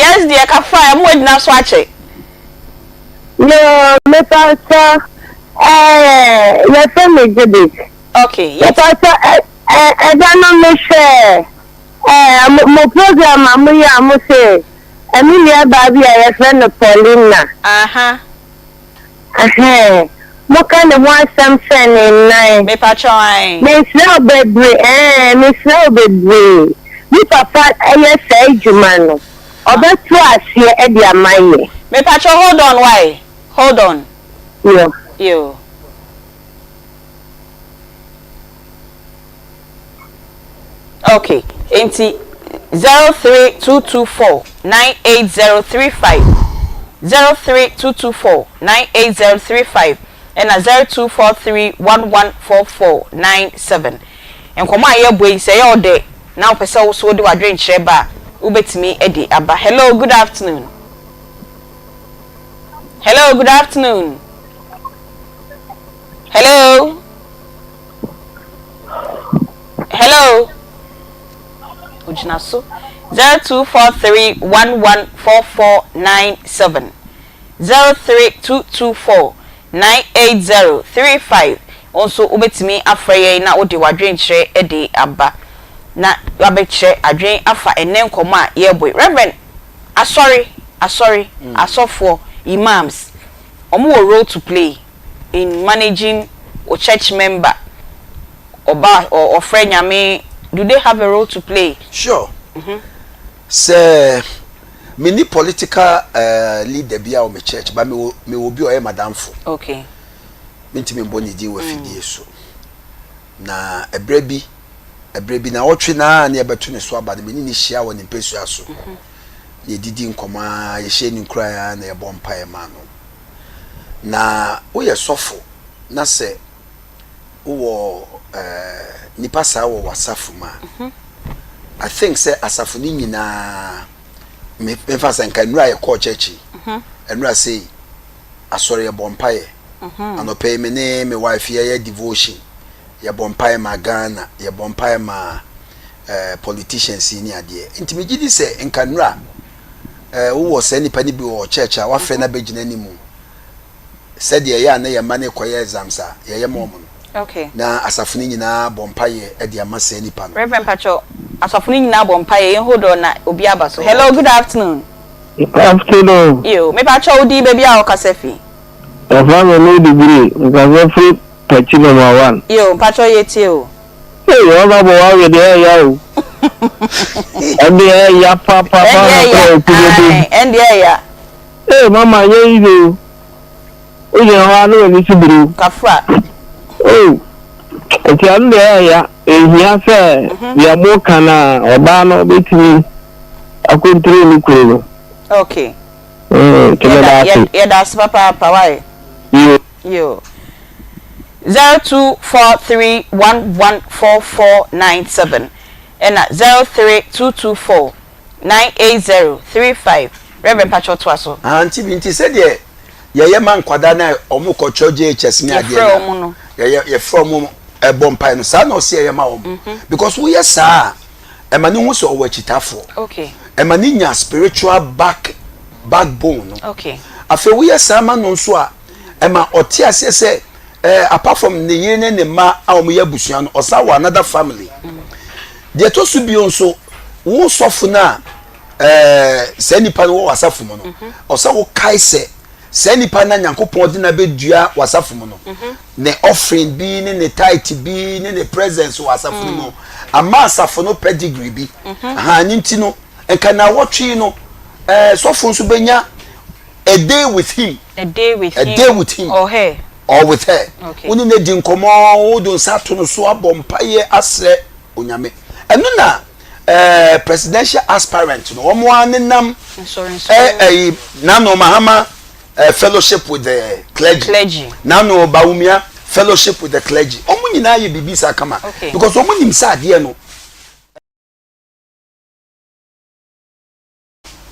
Yes dear kafra ɛmo agyina so akyɛ. Yoo mepakyɛ ɛɛ yɛfrɛ me Judith. Okay yɛ. Mepakyɛ ɛ ɛ ɛda no mehwɛ ɛɛ mo mo program a moyɛ a mo se ɛme nua baa bi a yɛfrɛ no Paulina. Aha. Ɛhɛn moka ne ho asɛm sɛ ne nnan. Mepakyɛ ae. Mesrɛ wo bebree ɛɛ mesrɛ wo bebree me papa yɛ saa adwuma no ɔbɛto aseɛ de ama yɛ. Mepakyɛ hold on wai hold on. Yo. Yo. Ok enti 03224 98035 03224 98035 ɛna 0243 114497 Nkɔmmɔ a yɛrebɔ yi sɛ ɛyɛ wo dɛ na wopɛ sɛ wo nso wode w'adwenkyerɛ ba a wobɛtumi de aba. Hello good afternoon. Hello good afternoon. Hello. Hello. Ogyina so. 0243114497 0322498035 Wo nso wobɛtumi afrɛ yɛn na wode w'adwenkyerɛ de aba na woabɛkyerɛ adwene afa ɛnnɛ nkɔmmɔ a yɛrebɔ yi. Reverend, asɔre, asɔre, asɔfoɔ, imams, wɔn wɔ role to play in managing wo church member, ɔba ɔfrɛ Nyame, do they have a role to play? Sure. Sɛ menni political leader biara wɔ me church but mewɔ mewɔ obi a ɔyɛ m'adamfo. Okay. Mentumi mbɔ ne din wɔ afidie so. Na ɛberɛ bi, ɛberɛ bi naawɔtwe no ara na yɛbɛto ne so aba no, me ne no hyia wɔ ne mpasua so. Na yɛdidi nkɔmmɔ ara, yɛhyɛ no nkuran ara na yɛbɔ mpaeɛ ma no. Na woyɛ sɔfo na sɛ wowɔ nnipa saa wɔ w'asafo mu a, I think sɛ asafo no nyinaa, memfa sɛ nka nnura yɛkɔɔ church yi, nnura sei, asɔre yɛbɔ mpaeɛ. Anɔpa yi me ne me wife yɛyɛ devotion, yɛbɔ mpaeɛ ma Ghana, yɛbɔ mpaeɛ ma politicians yi ne adeɛ. Nti megye di sɛ nka nnura wowɔ saa nnipa no bi wɔ church a wafrɛ no abɛgyina anim sɛdeɛ ɛyɛ a na yɛn mma no rekɔyɛ exams a yɛyɛ ma wɔn no. Okay. Na asafo no nyinaa bɔ mpaeɛ de ama saa nipa no. Reverend pacho, asafo no nyinaa bɔ mpaeɛ, yɛn hold on na obi aba so. Hello, good afternoon. Good afternoon. Yo, me pacho wo din baabi a wokasa fi. Yɛfrɛ me Lady Gray, mekasa firi Pakyi number one. Yo, mpacho yɛtie o. Ei honourable w'awe deɛ ɛya o. Ɛndeɛ ɛya papaapa Ɛndeɛ ɛya, ae, ɛndeɛ ɛya. Ei mama ɛnyɛ easy o. Wogyina hɔ a na w'ani so biri wo. Kafra. Oh, nti ɛno deɛ ɛya. Ɛhia sɛ deɛ moka no a ɔbaa no bɛtumi akontro ne kunu no. Okay. Nti meda ase. Yɛda ase papaapa, why? Yo. Yo. 0243114497 ɛna 0322498035 Rev mpakyɛw toa so. Ahaa nti bi nti sɛdeɛ yɛyɛ ma nkwadaa no a wɔn kɔ kyerɛ JHS ne adeɛ Yɛfrɛ wɔn no. Yɛyɛ yɛfrɛ wɔn ɛbɔ mpaeɛ no saa na ɔsi yɛyɛ ma wɔn because woyɛ saa a ɛma ne ho sɛ ɔwɔ akyitafoɔ. Okay. Ɛma ne nya spiritual back backbone no. Okay. Afei woyɛ saa ma no nso a ɛma ɔte aseɛ sɛ ɛɛ apart from ne yere ne ne mma a wɔyɛ abusua no ɔsan wɔ another family. Deɛ ɛtɔ so bio nso wo sɔfo no a ɛɛ saa nipa no wɔ w'asafo mu no mhm. ɔsɛ wokae sɛ saa nipa na nyankopɔn de na bɛdua w'asafo mu no mhm. ne offering bi ne ne tithe bi ne ne presence wɔ asafo no mu mm. ama asafo no pedigree bi mhm. aha ne nti no nka na wɔtwe no ɛɛ sɔfo nso bɛnya a day with him a day with a him day with him or her or with her okay. wo ne no di nkɔmmɔ wode nsa ato no so abɔ mpaeɛ asrɛ onyame ɛno na eh, presidential aspirant no wɔn ara nenam eh, eh, nano mahama eh, fellowship with the clergy, clergy. nano bawumia fellowship with the clergy wɔn nyinaa yɛ biribi saa kama okay. because wɔn nim sɛ adeɛ no.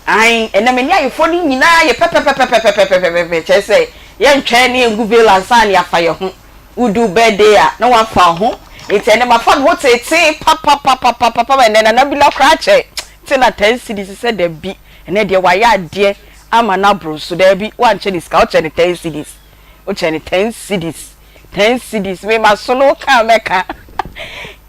Aane, ɛnnɛ me ne ayeforɔ no nyinaa yɛ pɛpɛpɛpɛpɛpɛpɛpɛ, kyerɛ sɛ yɛntwɛn na yɛngu veil ansa na yɛafa yɛn ho. Wodu wo birthday a na woafa wo ho, nti ɛnnɛ mafa me ho teetee papapapapapa ma ɛnnɛ Nana Bila koraa kyɛ te na ten cedis sɛ dabi, Ɛnɛ deɛ wayɛ adeɛ ama no aboro so. Daabi, woankyɛ ne sika, wokyɛ ne 10 cedis, wokyɛ ne 10 cedis, 10 cedis. Me ma so no woka a mɛka.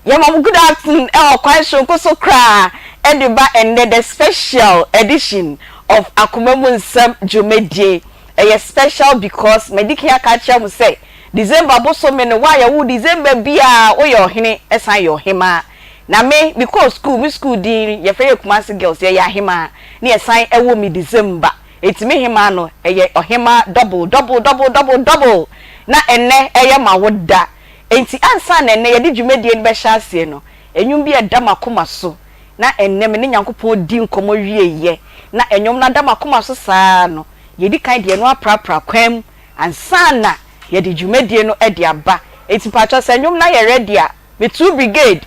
Yɛma mo good afternoon ɛwɔ kwan soronko so koraa ɛde ba ɛnnɛ the special edition of Akoma Mu Nsɛm dwumadie. Ɛyɛ special because madi kan aka akyerɛ mo sɛ December bosome no, wo a yɛwoo December biara woyɛ ɔhene ɛsan yɛ ɔhemaa. Na me, mekɔɔ school, me school din yɛfrɛ yɛ Kumasi Girls, yɛyɛ ahemaa ne yɛsan ɛwɔ me December. Enti me hemaa no ɛyɛ ɔhemaa double, double, double, double, double. Na ɛnnɛ ɛyɛ m'awoda. Enti ansa na ɛnnɛ yɛde dwumadie no bɛhyɛ aseɛ no, nnwom bi a ɛda m'akoma so na ɛnnɛ me ne Nyankopɔn di nkɔmmɔ wieeɛ na nnwom no ada m'akoma so saa ara no, yɛdi kan de ɛno aprapra kwan mu ansa na yɛde dwumadie no de aba. Enti mpakyɛw sɛ nnwom no ayɛ ready a, me two brigade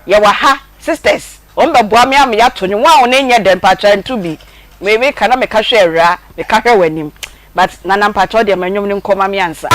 yɛwɔ ha, sisters, wɔn bɛboa me ama yɛato nnwom. Wɔn a wɔn nyɛ dɛ mpakyɛw nto bi. Me meka na meka hwɛ awuraa, meka hwɛ w'anim. But Nana mpakyɛw deɛ ma nnwom no nkɔ ma me ansa.